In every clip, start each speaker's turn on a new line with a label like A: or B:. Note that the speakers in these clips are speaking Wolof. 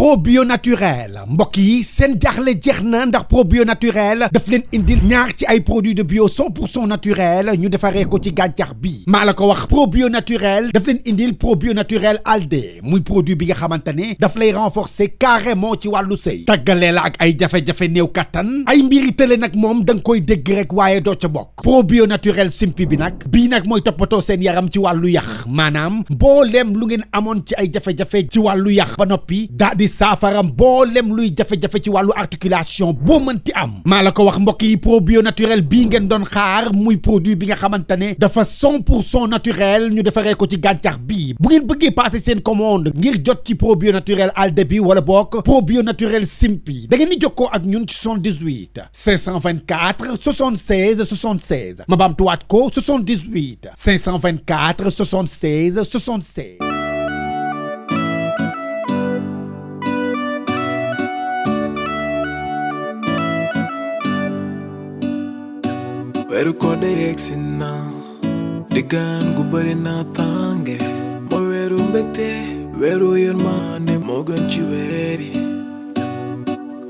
A: probio naturel mbokk yi seen jaaxle jeex na ndax probio naturel daf leen indil ñaar ci ay produits de bio 100% naturel ñu defaree ko ci gàncax bi maa la ko wax probio naturel daf leen indil probio naturel alde muy produit bi nga xamante ne daf lay renforcer carrément ci wàllu sëy tàggalee la ak ay jafe-jafe néew kattan ay mbiri tële nag moom da nga koy dégg rek waaye doo ca bokk probio naturel simpi bi nag bii nag mooy toppatoo seen yaram ci wàllu yax maanaam mbooleem lu ngeen amoon ci ay jafe-jafe ci wàllu yax ba noppi daa di saafara mbooleem luy jafe-jafe ci wàllu articulation boo mënti am maa la ko wax mbokk yi probio naturel bii ngeen doon xaar muy produit bi nga xamante ne dafa 100% naturel ñu defaree ko ci gàncax bii bu ngeen bëggee passer seen commande ngir jot ci probio naturel alde bi wala bokk probio naturel simpi da ngeen di jokkoo ak ñun ci 78 524 76 76 ma baamtuwaat ko 78 524 76 76.
B: weeru koor de yegsi na diggaan gu bëri na tànge mooy weeru mbégte weeru yërmande moo gën ci weer yi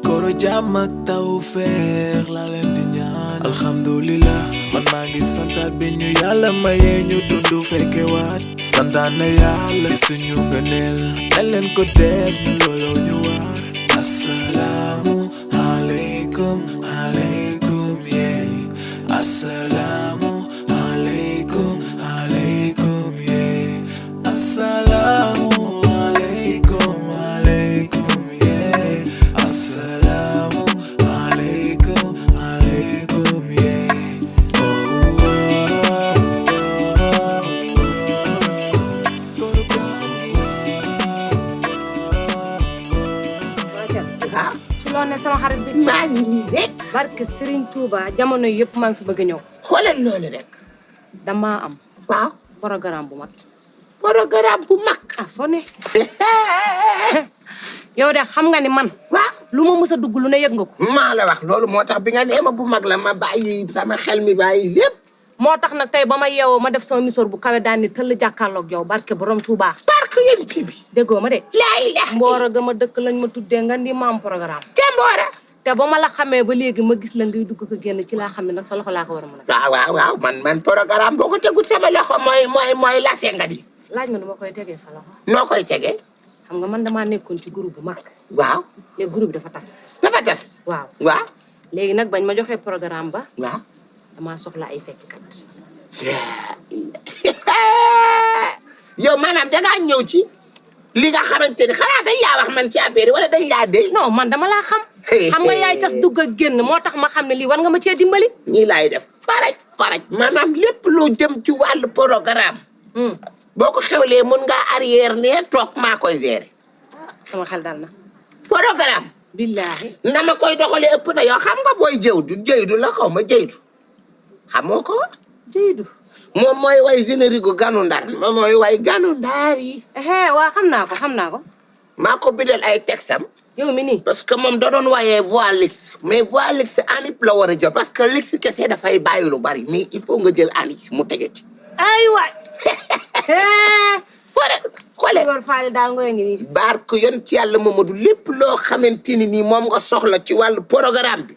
B: kooro jàmm ak tawfeex laa leen di ñaan alhamdulillah man maa ngi santaat bi ñu yàlla mayee ñu dundu fekke waat santaane yàlla suñu ngëneel dañ leen ko def ñu looloo ñu waar assalaamu aleykum aleykum yee assalaamu aleykum aleykum yee assalaamu aleykum aleykum yee assalaamu aleykum aleykum yee
C: ci loo ne sama xarit bi
D: maa ngi nii rek
C: barke Serigne Touba jamono yëpp maa ngi fi bëgg a ñëw
D: xoolal loolu rek
C: damaa am
D: waaw
C: programme bu mag
D: programme bu mag
C: ah fo ne yow de xam nga ni man
D: waaw
C: lu ma mës a dugg lu ne yëg nga ko
D: maa la wax loolu moo tax bi nga nee ma bu mag la ma bàyyi sama xel mi bàyyi lépp
C: moo tax nag tey ba ma yeewoo ma def sama misor bu kawe daan ni tëll jàkkaarloog yow barke borom Touba
D: barke yéen ci bi
C: déggoo ma de
D: laa ilaha
C: mboora ga ma dëkk lañ ma tuddee nga ni ma am programme
D: te mboora
C: te ba ma la xamee ba léegi ma gis la ngay dugg ko génn ci laa xam ne nag sa loxo laa ko war a mën a
D: waaw man programme boo ko tegut sama loxo mooy lase nga di
C: laaj ma nu ma koy tegee sa loxo
D: noo koy tegee
C: xam nga man damaa nekkoon ci groupe bu mag
D: waaw
C: léegi groupe bi dafa tas
D: dafa tas
C: waaw
D: waaw
C: léegi nag bañ ma joxee programme ba
D: waaw
C: damaa soxla ay fecckat
D: yow maanaam dangaa ñëw ci li nga xamante ni xanaa dañ laa wax man ci affaire wala dañ laa dee
C: non man dama laa xam xam nga yaay tas dugg ak génn moo tax ma xam ne lii war nga ma cee dimbali
D: ñii laay def faraj maanaam lépp lu jëm ci wàllu programme boo ko xewlee mun ngaa arrière ne toog maa koy gérer
C: sama xel dal na
D: programme
C: billaahi
D: na ma koy doxalee ëpp na yow xam nga booy jëydu la xaw ma jëydu xamoo ko
C: jëydu
D: moom mooy way générique gu ganu ndar moom mooy way ganu ndar yi
C: waa xam naa ko
D: maa ko bindal ay texam
C: yow mi nii
D: parce que moom da doon wayee voix lix mais voix lix anip la war a jël parce que lix kese dafay bàyyi lu bari mais il faut nga jël anix mu tege ci
C: ay waay
D: xoole
C: war faale daal ngoy ngi nii
D: barke yoon ci yàlla Mamadou lépp loo xamante ni nii moom nga soxla ci wàllu programme bi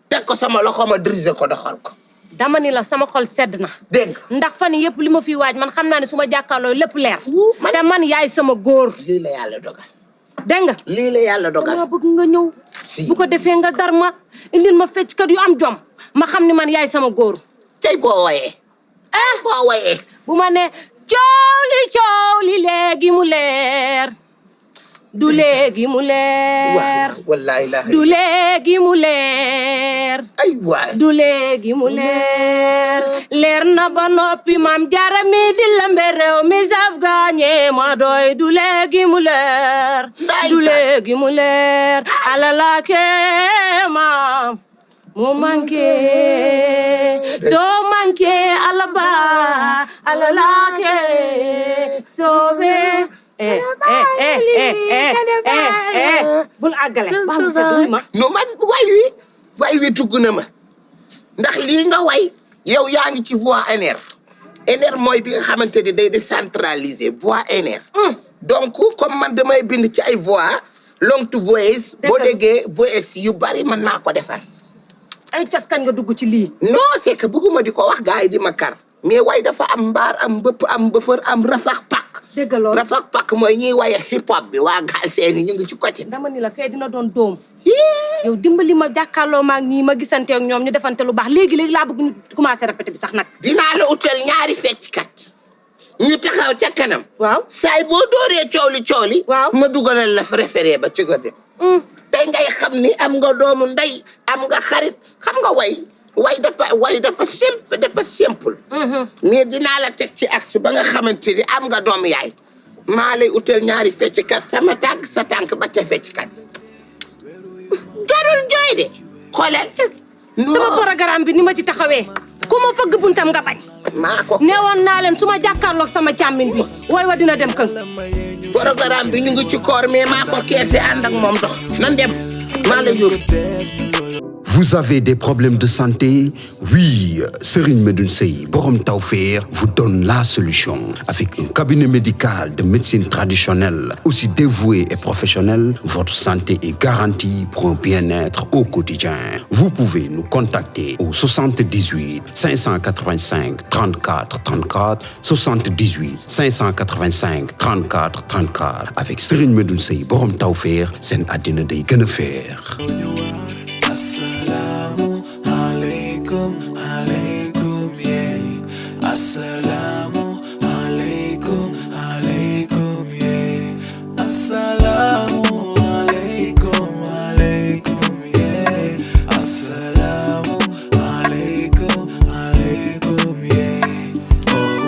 D: teg ko sama loxo ma diriger ko doxal ko
C: dama ni la sama xol sedd na
D: dégg nga
C: ndax fan yëpp li ma fi waaj man xam naa ne su ma jàkkaarloo lépp leer te man yaay sama góor
D: lii la yàlla dogal
C: dégg nga
D: lii la yàlla dogal
C: dama bëgg nga ñëw bu ko defee nga dar ma indil ma fecckat yu am jom ma xam ni man yaay sama góor
D: tey boo woyee boo woyee
C: bu ma ne coow li léegi mu leer du léegi mu leer
D: wallahi la
C: du léegi mu leer
D: ay waay
C: du léegi mu leer na ba noppi maam jaara mi di lambe réew mi saf gaañe ma doy du léegi mu leer du léegi mu leer alala ke maam mu manqué soo manqué alaba alala ke soobe bul àggale ba mu sa duy ma
D: no man way wi tugg na ma ndax lii nga way yow yaa ngi ci voix NR NR mooy bi nga xamante ni day décentraliser voix NR donc comme man damay bind ci ay voix long to voice boo déggee voice yu bari mën naa ko defar
C: ay cas kañ nga dugg ci lii
D: non c'est que bëgguma di ko wax gars yi di ma kar mais way dafa am mbaar am bëpp am bëfër am rafax pak
C: dégg loolu
D: rafax pak mooy ñuy waye hip hop bi waa Galsen ñu ngi ci côté
C: dama ni la fee dina doon doom yow dimbali ma jàkkaarloo maag ñii ma gisante ak ñoom ñu defante lu baax léegi laa bëgg ñu commencé répété bi sax nag
D: dinaa la utal ñaari fecckat ñu taxaw ca kanam
C: waaw
D: saay boo dooree coow li
C: waaw
D: ma dugalal la référé ba ci côté tey ngay xam ni am nga doomu ndey am nga xarit xam nga way dafa simple mais dinaa la teg ci axe ba nga xamante ni am nga doomu yaay maa lay utal ñaari fecckat sama tànk sa tànk ba ca fecckat jarul jooy de xoolal
C: sama programme bi ni ma ci taxawee ku ma fëgg buntam nga bañ
D: maa ko
C: neewoon naa leen su ma jàkkaarloog sama càmmin bi way wa dina dem kën
D: programme bi ñu ngi ci koor mais maa ko keese ànd ak moom dox nan dem maa la yóbbu.
E: Vous avez des problèmes de santé? Oui, Serigne Medoune Seye Borom Tawfekh vous donne la solution. Avec un cabinet médical de médecine traditionnelle, aussi dévoué et professionnel, votre santé est garantie pour un bien-être au quotidien. Vous pouvez nous contacter au 78 585 34 34, 78 585 34 34. Avec Serigne Medoune Seye Borom Tawfekh, seen àddina day gën a feex.
B: Assalamu alaikum, alaikum, yeah. Assalamu alaikum, alaikum, yeah. Assalamu alaikum, alaikum, yeah. Assalamu alaikum, alaikum, yeah.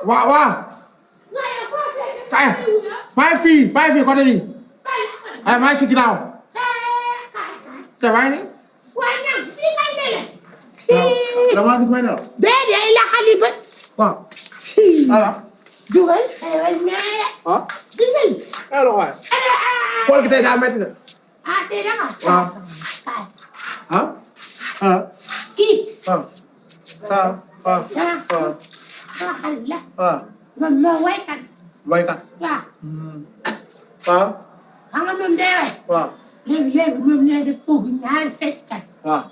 F: waaw kay maa ngi fii côté bi ay maa ngi fi ginnaaw te maa ngi nii dama gis may nelaw
D: déedéet la xali ba
F: waaw ala
D: dugal ay ñaare
F: ah
D: dugal
F: alors waay kool gi tey daa metti de
D: tey danga
F: waaw ah ah
D: kii
F: waaw
D: sama xarit la
F: waaw
D: moom moo waykat
F: waykat
D: waaw
F: waaw
D: xam nga moom day way
F: waaw
D: léegi moom ñooy def togg ñaari fecckat
F: waaw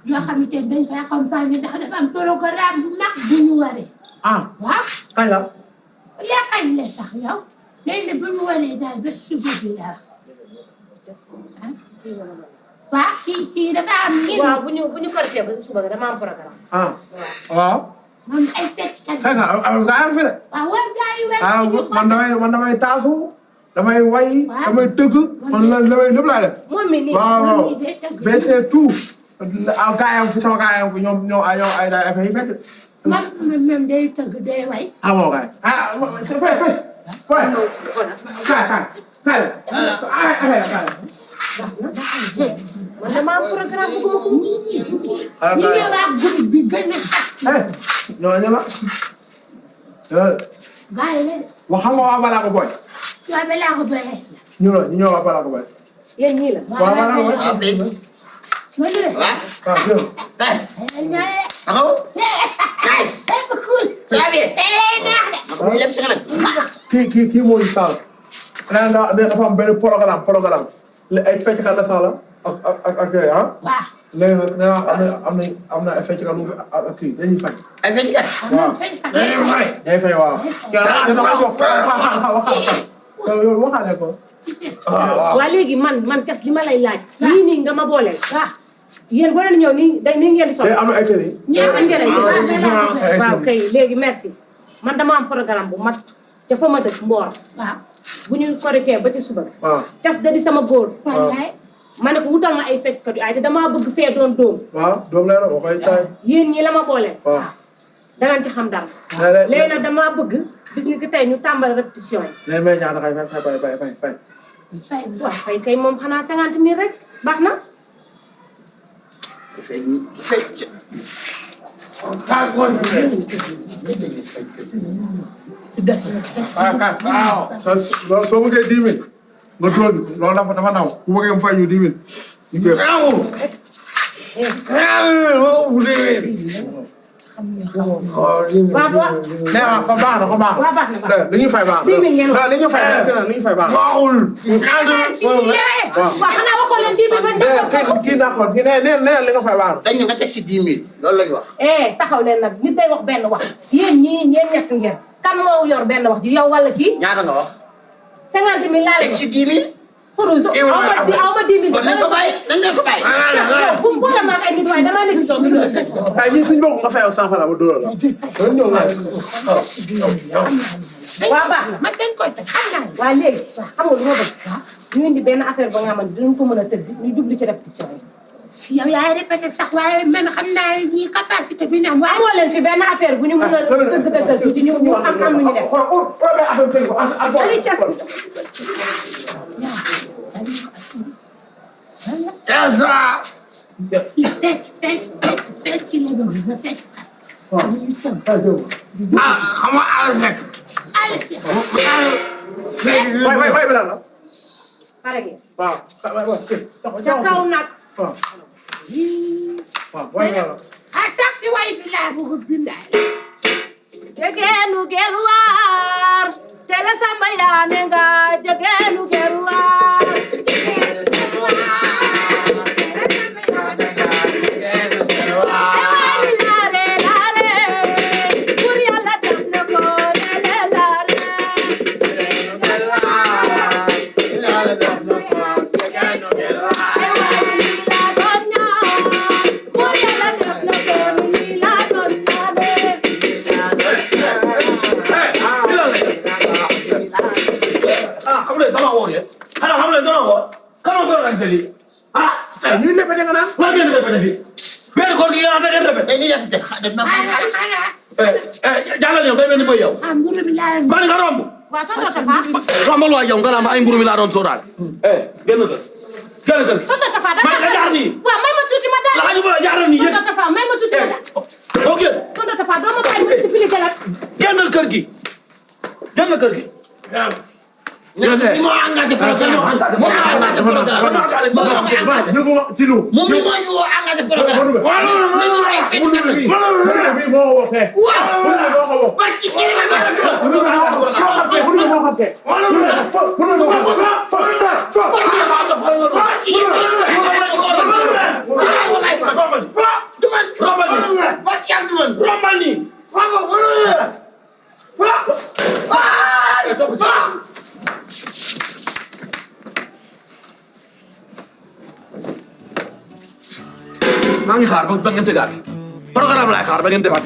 D: yoo xamante ne dañ koy accompagner ndax dafa am programme bu mag bu ñu waree waaw
F: kañ la
D: yaa kañ la sax yow léegi bu ñu waree daal ba suba bi la waaw kii dafa am
C: waaw bu ñu korité ba suba dama am programme
F: waaw
D: moom ay fecckat
F: fekk nga am fi de
D: waaw war gaa yi way
F: man damay taasu damay way damay tëgg man damay lépp laay def
C: moom mi nii
F: waaw mais c'est tout gaa yi fi sama gaa yi fi ñoom ay day affaire yi fekk
D: moom day tëgg day way
F: bon kay
C: man dama am programme bu ko
D: ñi ñëwaat groupe bi gën a sax
F: ñoo ñëma
D: gaa yi la de
F: wax xam nga waa balaa ko boy
D: waaw balaa ko boy
F: ñu ñëw waa balaa ko boy
C: yéen ñii la
F: waaw balaa ko boy
D: waaw
F: kii mooy Sall dafa am benn programme ay fecckat la Sall ak léegi nag am na ay fecckat ak kii dañuy fay.
D: ay fecckat.
F: waaw day fay waaw. waxaale ko.
C: waa léegi man cas li ma lay laaj. nii nga ma booleel. yéen boo leen ñëw nii ngeen di soxla.
F: am na ay télé.
C: waaw kay léegi merci man dama am programme bu mag te fa ma dëkk Mboor. bu ñu korité ba ci suba. cas da di sama góor. ma ne ko wutal ma ay fecckat yu ay te damaa bëgg fee doon doom.
F: waaw doom lay doon waxay taay.
C: yéen ñi la ma booleel. danañ ci xam dara. léegi nag damaa bëgg bis ni que tey ñu tàmbali répétition yi.
F: léegi may ñaata kay fay.
C: waaw fay kay moom xanaa 50 000 rek baax na.
F: waaw soo bëggee 10 000 nga dóor ñu loolu dafa naw bu bëggee mu fay ñu 10 000 ñu koy
C: waaw
F: ko baax na ko baax na li ñuy fay baax na li ñuy fay baax na
C: waaw xanaa waxoo leen 10 000
F: kii naa ko nee li nga fay baax na
D: dañu nga teg si 10 000 loolu la ñu wax.
C: taxaw leen nag nit day wax benn wax yéen ñii ñeen ñett ngeen kan moo yor benn wax ji yow wala kii
D: ñaata nga wax.
C: 50 000 laa
D: teg si 10 000.
C: Fourouz aw ma 10 000
D: kon nañ ko bàyyi nañ leen ko bàyyi.
C: bu boole ma ay nit waaye damaa nekk
F: ay ñi suñu bokk nga fayoo 100 francs ma dóor la ñëw nga
C: waa baax na
D: man dañ koy teg xam naa.
C: waa léegi xam nga lu ma bëgg ñu indi benn affaire ba nga xamante dinañ ko mën a tëdd ñu jublu ci répétition yi
D: yow yaay répété sax waaye man xam naa ñi capacité bi ñu am waaye.
C: amoo leen fi benn affaire bu ñu mën a dëgg-dëggal tuuti ñu am lu ñu def
D: xam nga Alsek.
F: way bi lan la
C: pare ngeen
F: waaw
C: ca kaw nag
F: waaw way bi lan la
D: taxi way bi laa bëgg bindaay.
C: jegeenu gelwaar tele samba yaane nga jegeenu gelwaar
F: ñuy répété nga naan
G: waa ngeen répété fii benn koor gi nga naan da ngeen répété
D: dañuy répété def na xaalis.
G: jàllal yow day mel ni bay yow
D: mburu bi laa
G: ma ne nga romb
C: waa tonton Tafa
G: rombal waa yow nga naan ma ay mburu mi laa doon sóoraale génn kër
C: tonton Tafa
G: ma ne nga jaar nii
C: waaw may ma tuuti ma daal
G: la xaju ba jaaral nii
C: tonton Tafa may ma tuuti ma daal
G: ok
C: tonton Tafa doo ma bàyyi ma expliqué la
G: génnal kër gi génnal kër gi
D: ñi moo engagé programme moo engagé programme
F: ñu ko tilu
D: moom mi moo ñu woo engagé programme nañu ay fecc kat bi
F: bi moo waxee
D: waaw parce que ci ma
G: maa ngi xaar ba ngeen tëggaat programme laay xaar ba ngeen defaat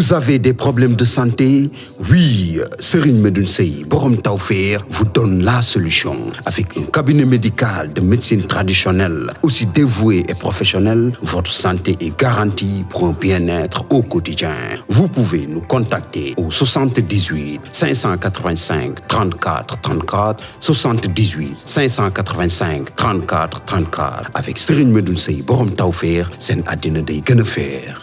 E: Vous avez des problèmes de santé? Oui, Serigne Medoune Seye Borom Tawfekh vous donne la solution. Avec un cabinet médical de médecine traditionnelle, aussi dévoué et professionnel, votre santé est garantie pour un bien-être au quotidien. Vous pouvez nous contacter au 78 585 34 34, 78 585 34 34. Avec Serigne Medoune Seye Borom Tawfekh, seen àddina day gën a feex.